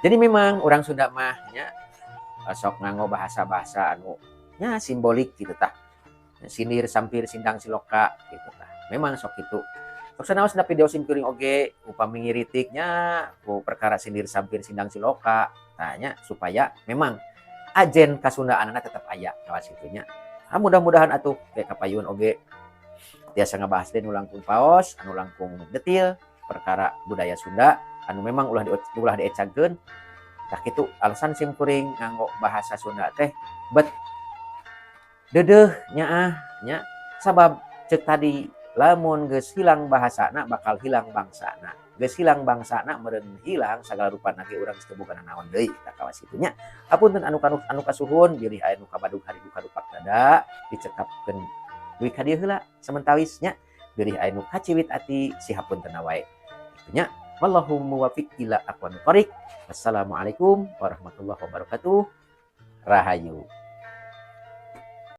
Jadi memang orang Sunda mah nya sok nganggo bahasa-bahasa anu nya simbolik gitu tah. Sindir sampir sindang siloka gitu tah. Memang sok itu. Sok sanaos na video simkuring oge upami ngiritiknya ku perkara sindir sampir sindang siloka tah nya, supaya memang ajen kasundaanana tetap aya kawas kitu nya. Ah, mudah-mudahan atuh kayak kapayun oge tiasa ngabahas deui nu langkung paos, anu langkung detil perkara budaya Sunda anu memang ulah diecagkeun. Tah, kitu alasan simkuring nganggo bahasa Sunda teh bet deudeuh nyaah nya, sabab ceuk tadi, lamun geus hilang bahasana bakal hilang bangsana, geus hilang bangsana meureun hilang sagala rupana ge, urang geus teu boga nanaon deui. Tah, kawas kitu nya. Hapunten anu kasuhun, bilih aya nu kabadug harigu karupak dada, dicekapkeun dugi ka dieu heula samentawis nya. Bilih aya nu kaciwit ati, sihapuntenna wae kitu nya. Wallahu muwaffiq ila aqwamit thoriq. Wassalamualaikum warahmatullahi wabarakatuh. Rahayu.